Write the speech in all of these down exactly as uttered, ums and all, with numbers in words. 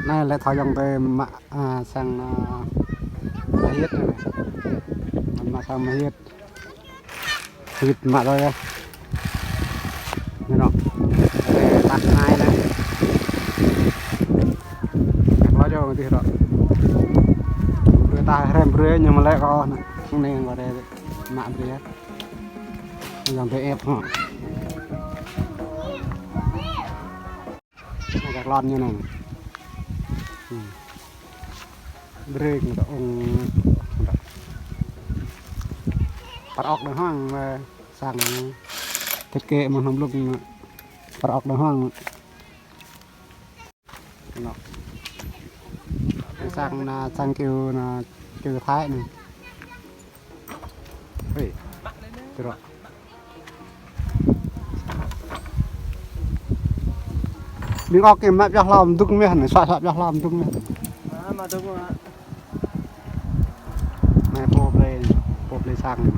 Anai lĕ thâo yŏng tơ mă, a, sang, a, mă hiĕt anai. Mă sang mă hiĕt. Hiĕt mă tơ yơh. Anai nŏ. Tơ tah anai lĕ. Tah lŏ jŏ mơ̆ tih rŏ. Brơi tah hrĕm brơi ñu mă lĕ kâo anai. Anai kâo tơ mă brơi yơh. Yŏng tơ ĕp hŏ. Anai kơ klon ñu anai. Hmm. Brơi kơ ong. Păr ok đơ̆ng hăng, ơ, sang. Tĕt kĕ mơ̆ng hnam lŭk. Păr ok đơ̆ng hăng. Nŏ. Sang anai, sang kiu anai, kiu Thái anai. Ui. Tơrŏ. Ƀing ok kơ mă pioh hlâo mơdŭk meh anai, suă suă pioh hlâo mơdŭk meh. Anai pô plei, pô plei sang anai.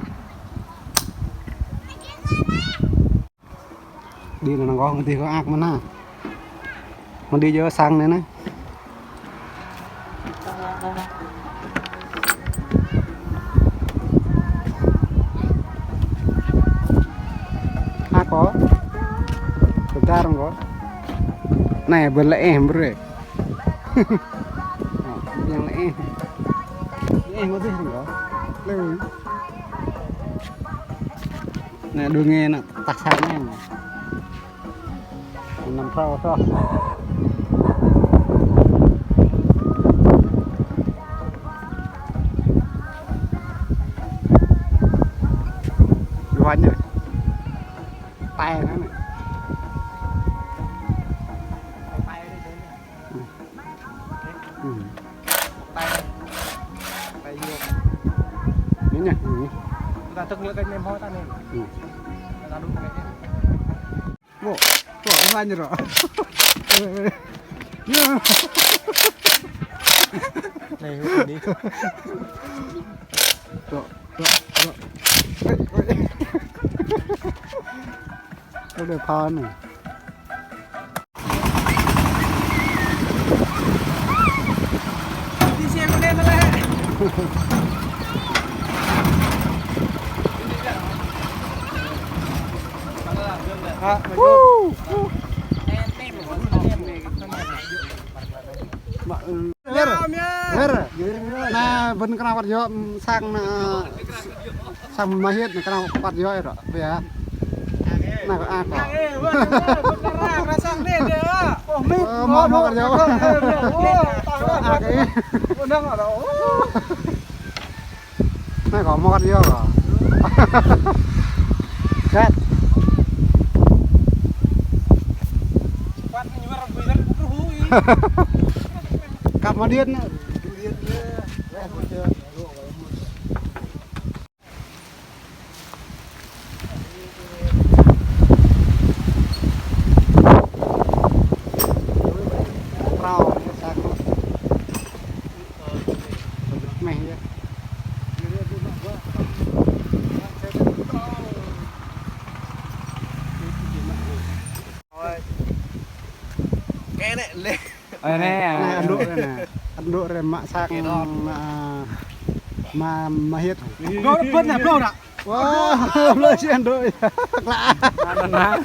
Đi anŭn kâo, đi kâo ak mơ̆n anai. Mơ̆ đi jơ̆ sang anai anai. Ak kâo. Sebentar kâo. Anai, bơ̆n lĕ ĕh brơi. Yang lĕ ĕh. Ĕh mơ̆ tih kâo. Lĕ. Anai đu ngê anai tah sang anai. Năm phrâo soh. Yuan anai. Tơpai anai. Hmm. Anai anai. Anai yơh. Anai anai. Hmm. Kita tơ̆k ngă kơ nem hŏ ta nem. Hmm. Kita đu kơ nem. Wah, wah, anai anai rŏ. Yơh. Anai, anai. Rŏ, rŏ, rŏ. Ơi, ơi. Ơi, đe pha anai. Anai, bơ̆n kơnang păt yơh, sang anai. Sang mă hiĕt anai kơnang păt yơh rŏ, ƀiă. Anai kơ ak kâo. Ơ, mă, mă păt yơh. Ak kâo. Anai kâo mă păt yơh kâo. Ket. Kăp mă điện anai. Ơ, anai, anŭn anai. Anŭn anai mă sang, mă, mă, mă hiĕt. Blŏ, bơ̆n anai, blŏ anai. Wah, blŏ si anŭn. Klă. Anŭn anai.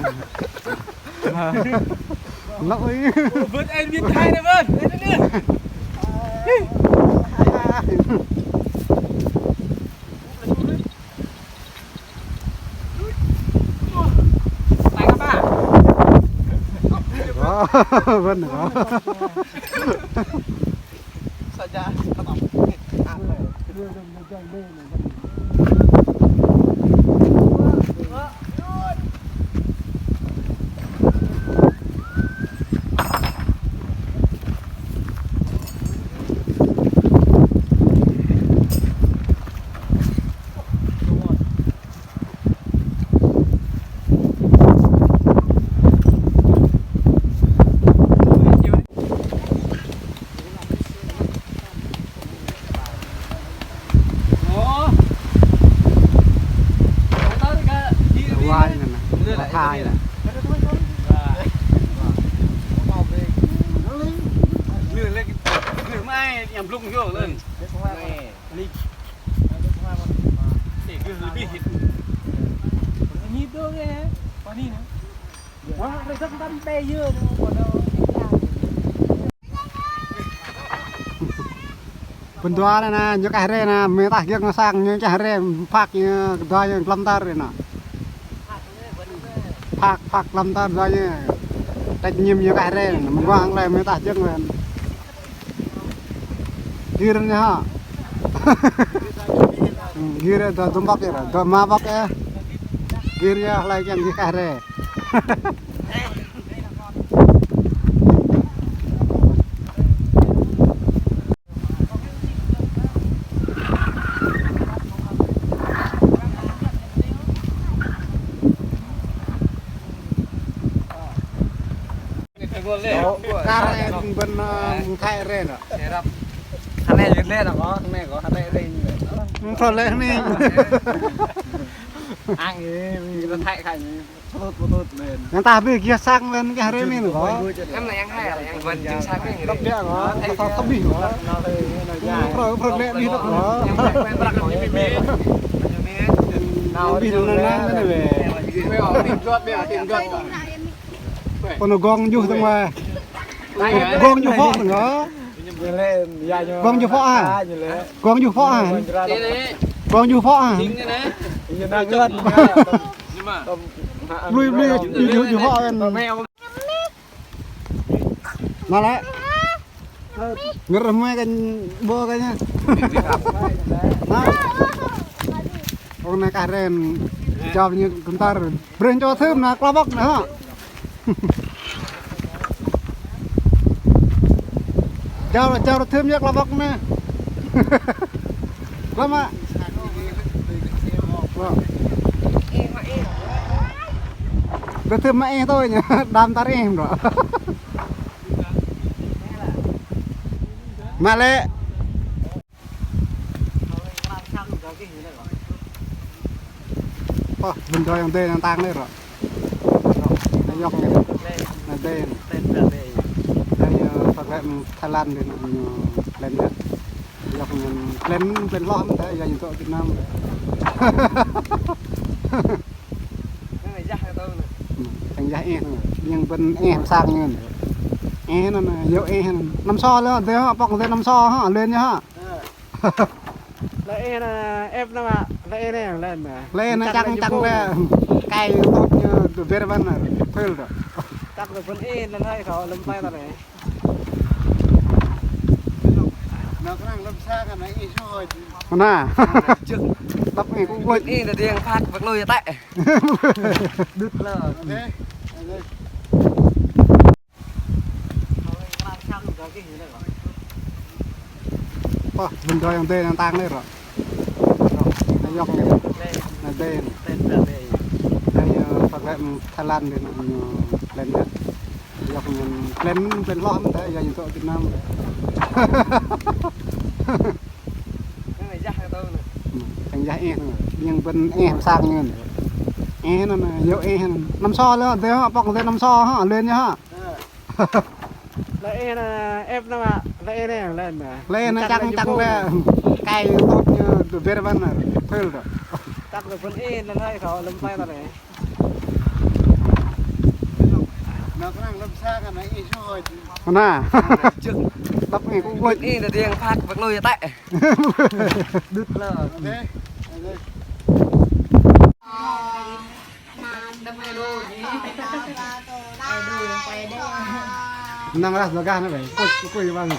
Blŏ ih. Bơ̆n ai Việt Thái anai bơ̆n. Anai anai. Wah, bơ̆n hŏ. Blung hiu lên. Ih, gih lebih itu. Ini tuh ya, panih nih. Wah, resep tăm pe yơ tuh, pada. Pơdua anai anai, ñu kah rai anai, mơ̆ tah giŏng sang ñu kah rai, phak ñu, kơdua ñu glăm tơr anai. Phak, phak glăm tơr kơdua ñu. Trách nhiệm ñu kah rai, mơguah lĕ mơ̆ tah giŏng anai. Gir ñu hă. Gir dua dum bok yơh, dua ma bok yơh. Gir yơh, hlơi kiăng gih kah rai. Kar rai ƀing ƀôn, ơ, ƀing Thái rai nă. Hơnai yơh lĕ nă kâo, hơnai kâo, hơnai rai. Ƀing Thái rai anai. Ang ih, ƀing Thái kah ñu. Pơtŭt, pơtŭt, men. Yang tah ƀing gih sang men kah rai men kâo. Em là yang hai, là yang ƀôn jing sang men. Tơbiă kâo, tơbiă kâo. Phrâo, phrâo lĕ ƀing tơbiă kâo. Yang hai, yang hai, yang hai. Ƀing anai anai anai weh. Pô anai gong juh tơ̆ng weh. Gong juh pho tơ̆ng kâo. Gong juh pho ah. Gong juh pho ah. Gong juh pho ah. Lui, lui, juh, juh, juh pho kan. Anai lĕ. Ngơr mơ̆ kan ƀô̆ kah ñu. Anai. Ơ anai kah rai. Jao ñu glăm tơr. Brơi čô thơm anai kla bok anai hă. Jao, jao thơm ñu kla bok anai. Glăm mă. Glăm. Brơi thơm mă ih tui ñu. Đam tơr ih mơ̆. Mă lĕ. Ơ, ƀing dơi yang dơi yang tang lĕ rŏ. Anai yŏk anai. Anai dơi anai. Anai, ơ, pơk lĕ Thái Lan dơi anai, ñu plan lĕ. Yŏk ñu plan, plan hloh mơ̆n ta, yua ñu dŏ Việt Nam. Tơ̆ng yah ih, ƀing ƀôn ih pơsang ñu. Ih anŭn, yua ih anŭn. Năm so lĕ, dơi hă, pŏk dơi năm so hă, lên ñu hă. Lĕ ih anŭn, ĕp anŭn mă, lĕ ih anŭn, lên anŭn. Lĕ ih anŭn čang, čang lĕ, kai tŭt ñu, dua ƀĕ ƀăn anŭn, phil dŏ. Čang dua ƀĕ ih anŭn hơi kâo lăm plei ta anai. Anŭn kơnang lăm sang anŭn ih sui. Anŭn. Dăp ih kơ ƀuh. Ih anŭn ding phat ƀăk lui tĕ. Đŭt lơ. Ơ, ƀing dơi yang dơi yang tang lĕ rŏ. Anai yŏk anai. Anai dơi. Anai, ơ, pơk lĕ Thái Lan dơi anŭn, ñu plan lĕ. Yŏk ñu plan, plan hloh mơ̆n ta, yua ñu dŏ Việt Nam. Tơ̆ng yah ih anŭn. Ƀing ƀôn ih pơsang ñu. Ih anŭn, yua ih anŭn. Năm so lĕ, dơi hă, pŏk dơi năm so hă, lên ñu hă. Lĕ ih anŭn, ĕp anŭn mă, lĕ ih anŭn, lên anŭn. Lĕ ih anŭn čang, čang lĕ, kai tŭt ñu, dua ƀĕ ƀăn anŭn, phil dŏ. Čang dua ƀĕ ih anŭn hơi kâo lăm plei ta anai. Anŭn. Dăp ih kơ ƀuh. Ih anŭn ding phat ƀăk lui tĕ. Đŭt lơ. Năng rah dua gah anai ƀai. Kuih, kuih ƀang hă.